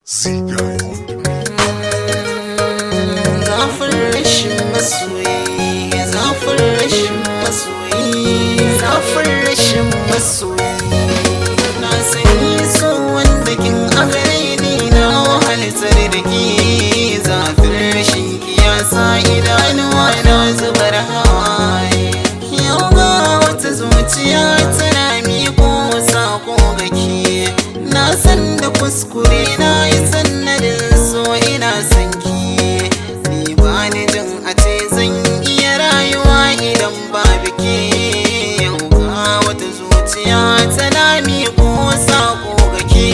Z-Guy on the beat. Zafin rashin masoyi, zafin rashin masoyi, zafin rashin masoyi. Na sani so wanda kin a gare ni na wahaltar da ke. Zafin rashin ki ya sa idanuwa na zubar hawaye. Yau ga wata zuciya tana miƙo sako ga ke. Na san da kuskure na yi sannadin so, ina son ki. Ni ba ni jin a ce zan iya rayuwa idan ba biki. Yau ga wata zuciya tana miƙo sako ga ke.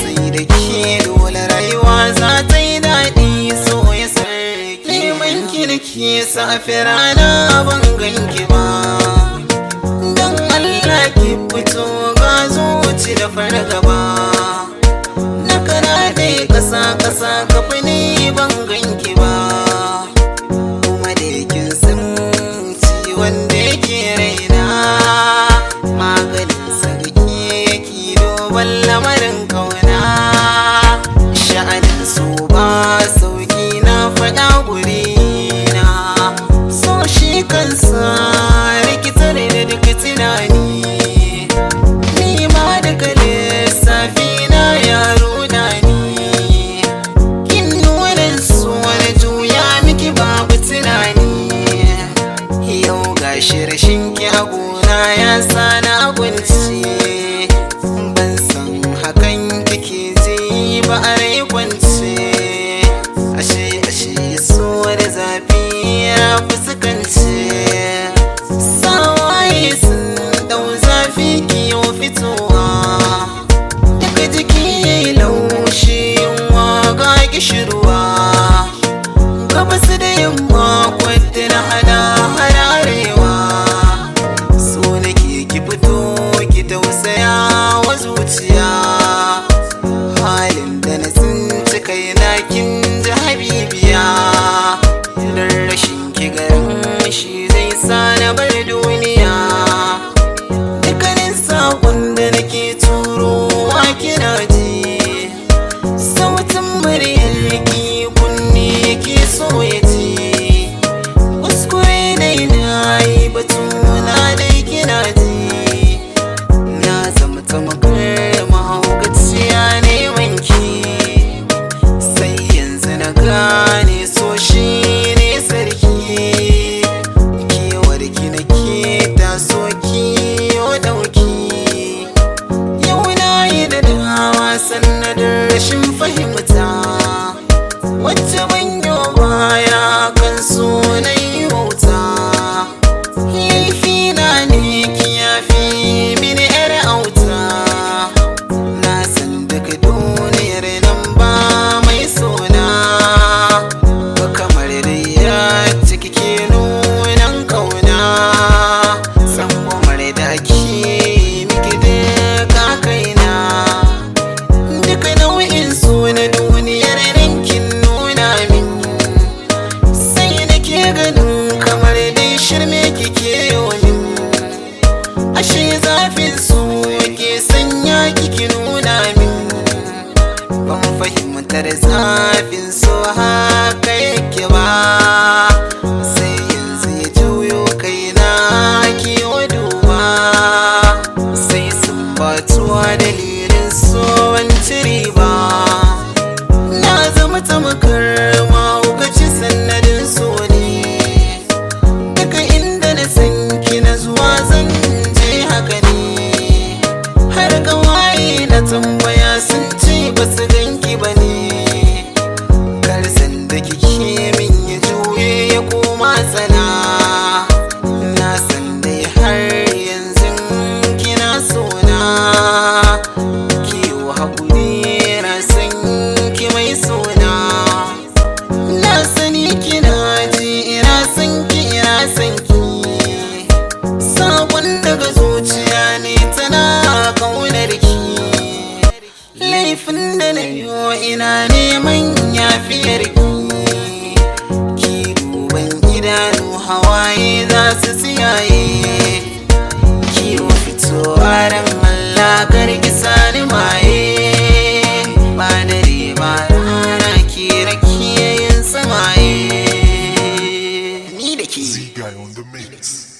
Sai da ke dole rayuwa za ta yi daɗi, so ya sarki. Neman ki da ke safe rana ban ganki ba. Don Allah ki fito, ga zuci da fargaba. Na karaɗe ƙasa ƙasa kafi ni ban ganki ba. Kuma da kin san ciwon da yake raina, maganin sarki yake duban lamarin kauna. Sha'anin so ba sauki, na faɗa gurina. So shi kansa rikitar da duk tunani. Ni ma daga lissafi na yaro na ni. Kin nuna su wani juya miki babu tunani. Yau gashi rashin ki a gona ya sa na gunci. Ban san hakan kike ji ba, a rai kwance. Ashe ashe so da zafi ya fuskance. Sawaye sun dau zafi, kiyo fitowa. Duka jiki yayi laushi, yunwa ga kishirwa. Gabas da yamma, kwadda na hada hararewa. So nake ki fito ki tausaya wa zuciya. Halin da na tsinci kaina kin ji habibiya. Dan rashin ki garin shi zai sa na bar duniya. Dukkanin saƙon da nake turowa kina ji. Sautin muryar ki kunne yake so ya ji. Kuskure dai na yi, batu na dai kina ji. Na zama tamkar mahaukaciya neman ki. Sai yanzu na gane so shi ne sarki. Kewar ki nake taso ki yo dauki. Yau na yi da dama sannadin rashin fahimta, wacce ban yi baya kan so na yi wauta. Laifina ne, ki yafi mini yar auta. Na san daga duniyar nan ba mai sona ba kamar dai ya ciki ke nunan kauna. Tsangwamar da ake miki da kaina, duka nau'in su na duniyar nan kin nuna min. Sai nake ganin kamar dai shirme kike min. Ashe zafin su ke sanya kiki nuna min. Ban fahimtar zafin so haka yake ba, sai yanzu ya juyo kaina kiwo duba. Sai sun batuwa dalilin so ban cire ba. Na zama tamkar mahaukaci sannadin so ne. Duka inda na san ki na zuwa zan je, haka ne. Har kawaye na tambaya sun ce ba su ganki ba ne. Karsan da kike min ya juye ya koma tsana. Na san dai har yanzu kina sona. Kiwo hakuri, na san ki mai sona. Na sani kina ji ina san ki, ina san ki. Sakon daga zuciya ne, tana kaunar ki. Laifin da na yi ina neman yafiyar ki. Ki duban idanu, hawaye za su tsiyaye. Kiwo fitowa, ran Allah kar ki sani maye. Ba dare ba. yake. Z Guy on the mix.